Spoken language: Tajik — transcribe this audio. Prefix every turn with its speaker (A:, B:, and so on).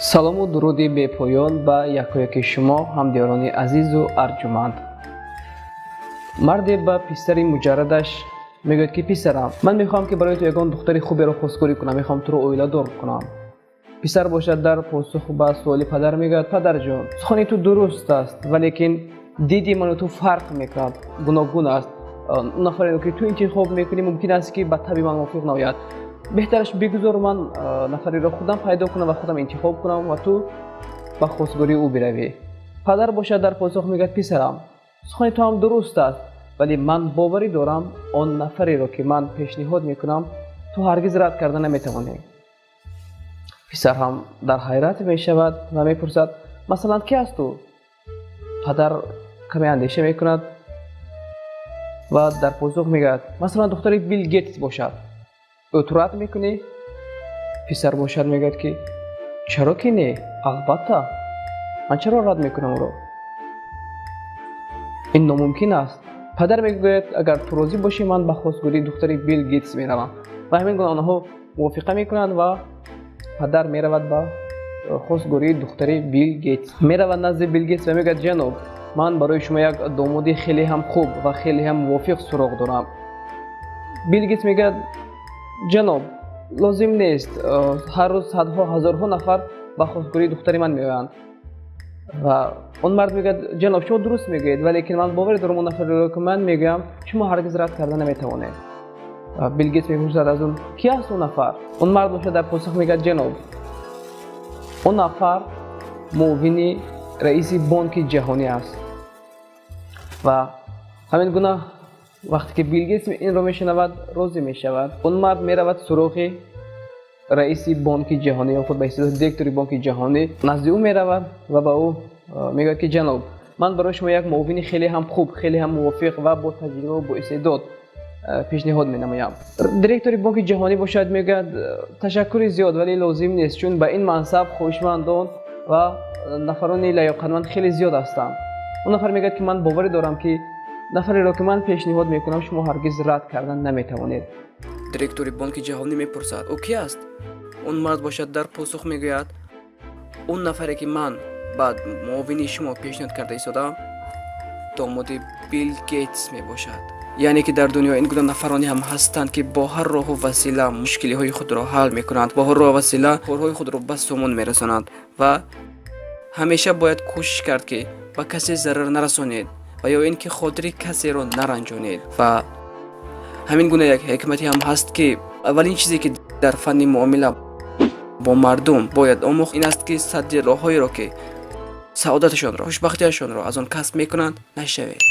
A: Салому дуруди бепоён ба якояки шумо, ҳамдиёрони азизу арҷуманд. Марде ба писари муҷаррадаш мегӯяд, ки: «Писарам, ман мехоҳам, ки барои ту ягон духтари хуберо хостгорӣ кунам, мехоҳам туро оиладор кунам». Писар бошад, дар посух ба суоли падар мегӯяд: «Падарҷон, сухани ту дуруст аст, валекин диди ману ту фарқ мекунад, гуногун аст. Нафареро, ки ту интихоб мекунӣ, мумкин аст, ки ба табъи ман мувофиқ наояд. Беҳтараш бигузор ман нафареро худам пайдо кунам ва худам интихоб кунам ва ту ба хостгории ӯ биравӣ». Падар бошад, дар посух мегӯяд: «Писарам, сухани ту ҳам дуруст аст, вале ман боварӣ дорам, он нафареро, ки ман пешниҳод мекунам, ту ҳаргиз рад карда наметавонӣ». Писар ҳам дар ҳайрат мешавад ва мепурсад: «Масалан, ки аст ӯ?» Падар каме андеша мекунад ва дар посух мегӯяд: «Масалан, духтари Билл Гейтс бошад, ӯ ту рад мекунӣ?» Писар бошад, мегӯяд, ки чаро ки не, албатта, ман чаро рад мекунам ӯро? Ин номумкин аст. Падар мегӯяд: «Агар ту розӣ бошӣ, ман ба хостгории духтари Билл Гейтс меравам». Ва ҳамин гуна онҳо мувофиқа мекунанд ва падар меравад ба хостгории духтари Билл Гейтс. Меравад назди Билл Гейтс ва мегӯяд: «Ҷаноб, ман барои шумо як домоди хеле ҳам хуб ва хеле ҳам мувофиқ суроғ дорам». Билл Гейтс мегӯяд: «Ҷаноб, лозим нест, ҳар рӯз садҳо, ҳазорҳо нафар ба хостгории духтари ман меоянд». Ва он мард мегӯяд: «Ҷаноб, шумо дуруст мегӯед, валекин ман боварӣ дорам, он нафареро, ки ман мегӯям, шумо ҳаргиз рад карда наметавонед». Билл Гейтс мепурсад аз он: «Ки аст он нафар?» Он мард бошад, дар посух мегӯяд: «Ҷаноб, он нафар муовини раиси Бонки Ҷаҳонӣ аст». Ва ҳамин гуна вақте ки Билл Гейтс инро мешунавад, розӣ мешавад. Он мард меравад суроғи раиси Бонки Ҷаҳонӣ ё худ ба истилоҳ директори Бонки Ҷаҳонӣ. Назди ӯ меравад ва ба ӯ мегӯяд, ки: «Ҷаноб, ман барои шумо як муовини хеле ҳам хуб, хеле ҳам мувофиқ ва бо таҷриба, бо истеъдод пешниҳод менамоям». Директори Бонки Ҷаҳонӣ бошад, мегӯяд: «Ташаккури зиёд, вале лозим нест, чун ба ин мансаб хоҳишмандон ва нафарони лаёқатманд хеле зиёд ҳастанд». Он нафар мегӯяд, ки ман боварӣ дорам, ки нафареро, ки ман пешниҳод мекунам, шумо ҳаргиз рад кардан наметавонед.
B: Директори Бонки Ҷаҳонӣ мепурсад: «Ӯ ки аст?» Он мард бошад, дар посух мегӯяд: «Он нафаре, ки ман ба муовини шумо пешниҳод карда истодаам, домоди Билл Гейтс мебошад». Яъне ки дар дунё ин гуна нафароне ҳам ҳастанд, ки бо ҳар роҳу васила мушкилиҳои худро ҳал мекунанд, бо ҳар роҳу васила корҳои худро ба сомон мерасонанд. Ва ҳамеша бояд кӯшиш кард, ки ба касе зарар нарасонед ва ё ин ки хотири касеро наранҷонед. Ва ҳамин гуна як ҳикмате ҳам ҳаст, ки аввалин чизе, ки дар фанни муомила бо мардум бояд омӯхт, ин аст, ки садди роҳҳоеро, ки саодаташонро, хушбахтиашонро аз он касб мекунанд, нашавед.